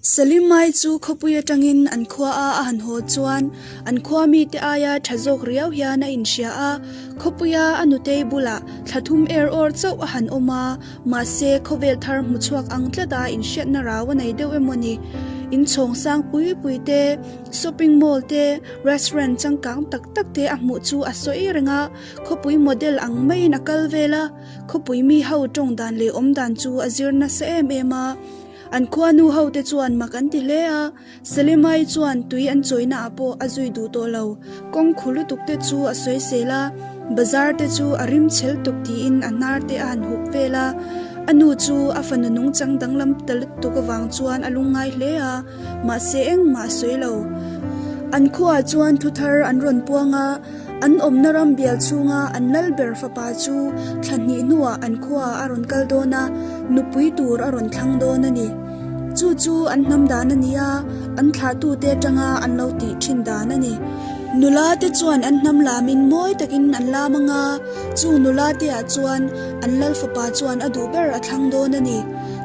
Salimai chu khawpui atangin an khua a a han haw chuan an khua mite aia tha zawk riau hian a inhria a, khawpuia a nutei bulah thla thum er awr chauh a han awm a, mahse khawvel thar hmu chhuak ang tlata inhriatna rau a nei deuh emaw ni? Inchhawng sang pui pui te, shopping mall te, restaurant changkang tak tak te a hmuh chu a sawi reng a, khawpui model ang maiin a kal vel a, khawpui mi ho tawng dan leh awm dan chu a zir nasa em em a. An khuanu ho te chuan mak an ti hle a, Salimai chuan tui an chawina ah pawh a zui duh tawh lo. Kawng khu lutuk te chu a sawi sel a, bazar te chu a rim chhel tuk tiin a hnar te a han hup vel a. A nu chu a fanu nungchang danglam ta lutuk avang chuan a lungngai hle a, mahse engmah a sawi lo. An khuaah chuan thu thar an rawn puang a, An awmna ram bial chhunga an lal ber fapa chu thla hnih hnuah an khuaah a rawn kal dawn a, nupui tur a rawn thlang dawn a ni. Chu chu an hnam dan a ni a, an thlahtute atanga an lo tih thin dan a ni. Nula te chuan an hnam lamin mawi takin an lam ang a, chu nula te ah chuan an lal fapa chuan a duh ber a thlang dawn a ni.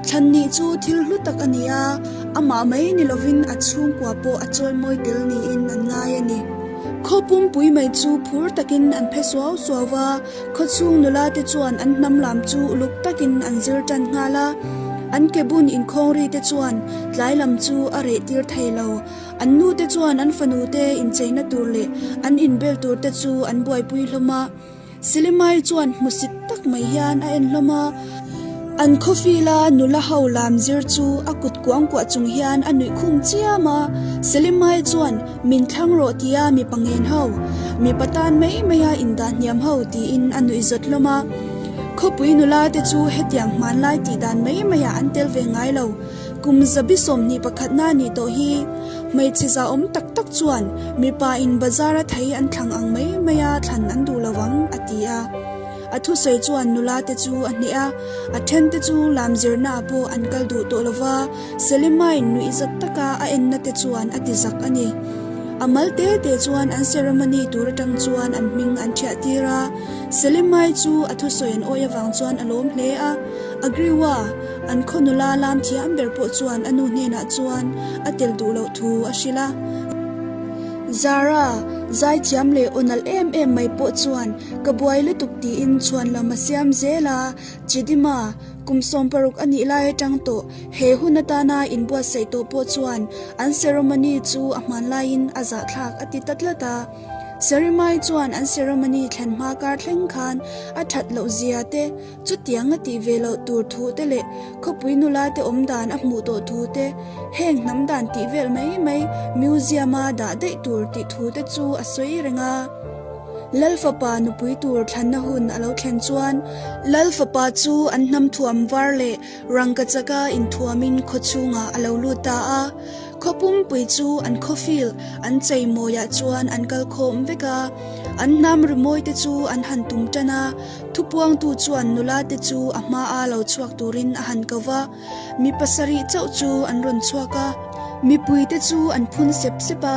Thlan nih chu thil hlu tak a ni a, amah mai ni lovin a chhungkua pawh a chawimawi tel niin an ngai a ni. Khaw pumpui mai chu phur takin an phe suau suau va, khaw chhung nula te chuan an hnam lam chu uluk takin an zir tan nghal a. An ke bun inkhawng ri te chuan tlai lam chu a reh tir thei lo. An nu te chuan an fanu te incheina tur leh an inbel tur te chu an buaipui hlawm a. Silimai chuan hmusit tak mai hian a en hlawm a, an khawfila nula ho lam zir chu a kut kuangkuah chung hian a nuih khum chiam a. Silimai chuan min thlang rawh tia mipa ngen ho, mipa tan mai maia indah hniam ho tiin a nuih zawt hlawm a. Khawpui nula te chu hetiang hmanlai tih dan mai maiah an tel ve ngai lo. Kum zabi 21 na nih tawh hi hmeichhe zahawm tak tak chuan mipa in bazar a thei an thlang ang mai mai a thlan an duh lo ang, a ti a. A thusawi chuan nula te chu a hneh a, a then te chu lam zirna ah pawh an kal duh tawh lo va, Selimain nuih zat taka a enna te chuan a ti zak a ni. A mal te te chuan an ceremony tur atang chuan an hming an thiah tir a, Selimai chu a thusawi an awih avang chuan a lawm hle a, Agriwa, An khaw nula lam thiam ber pawh chuan a nu hnenah chuan a tel duh loh thu a hrilh a. Zara, zaithiam leh aw nalh em em mai pawh chuan ka buai lutuk tiin chhuan lam a siam zel a, Chidima, kum 60 a nih lai atang tawh he hun atana inbuatsaih tawh pawh chuan an ceremony chu a hmanlaiin a zahthlak a ti ta tlat a. Sarimai chuan an ceremony thlen hma kar thleng khan a that loh zia te, Chutiang a tih ve loh tur thu te leh khawpui nula te awm dan a hmuh tawh thu te, heng hnam dan tih vel mai mai museum a dah daih tur tih thu te chu a sawi reng a. Lal fapa nupui tur thlanna hun a lo thlen chuan Lal fapa chu an hnam thuam var leh rangkachaka inthuamin khaw chhungah a lo lut ta a. Khaw pumpui chu an khawfil an chei mawiah chuan an kal khawm vek a, an hnam rimawi te chu an han tum tan a. Thupuangtu chuan nula te chu a hmaa lo chhuak turin a han ko va, mi pasarih chauh chu an rawn chhuak a. Mipui te chu an phun sep sep a,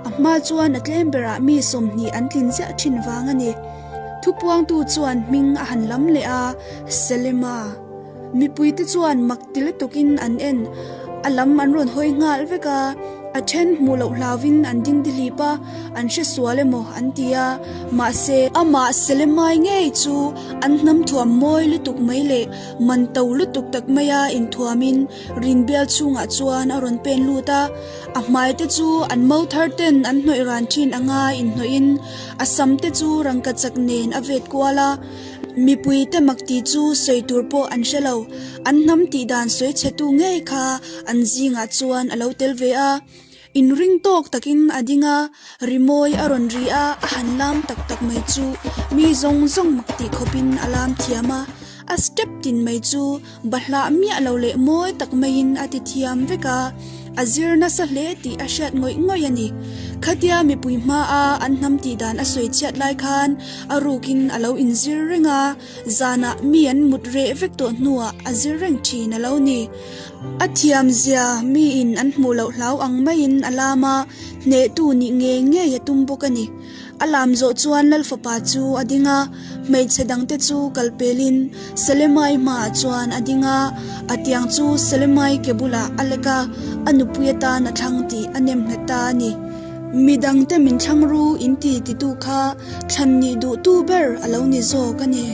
a hma chuan a tlem berah mi 20 an tlin ziah thin vang a ni. Thupuangtu chuan hming a han lam leh a, Selema. Mipui te chuan mak ti lutukin an en, a lam an rawn hawi nghal vek a, a then hmuh loh hlauvin an ding dihlip a, an hre sual emaw an ti a, mahse, amah Selemai ngei chu an hnam thuam mawi lutuk mai leh man to lutuk tak maia inthuamin rinbial chhungah chuan a rawn pen lut a, a hmai te chu an mo thar ten an hnawih ran thin anga inhnawhin a sam te chu rangkachak nen a vet kual a. Mipui te mak tih chu sawi tur pawh an hre lo, an hnam tih dan sawi chhe tu ngei kha an zingah chuan a lo tel ve a. Inring tawk takin a ding a, rimawi a rawn ri a, a han lam tak tak mai chu mi zawng zawng mak tih khawpin a lam thiam a, a step tin mai chu bahlah miah lo leh mawi tak maiin a ti thiam vek a, a zir nasa hle tih a hriat ngawih ngawih a ni. Khatia mipui hmaa an hnam tih dan a sawi chhiat lai khan a rukin a lo inzir reng a, zanah mi an mut reh vek tawh hnuah a zir reng thin a lo ni. A thiam zia miin an hmuh loh hlau ang maiin a lam a, hnehtu nih ngei ngei a tum bawk a ni. A lam zawh chuan Lal fapa chu a ding a, hmeichhe dangte chu kal pelin Salemai hmaah chuan a ding a, a tiang chu Salemai ke bulah a lek a, a nuih. nupui atan a thlang tih a nem nghet ta a ni. Mi dangte min thlang ru in ti titu kha thlan nih duhtu ber a lo ni zawk a ni.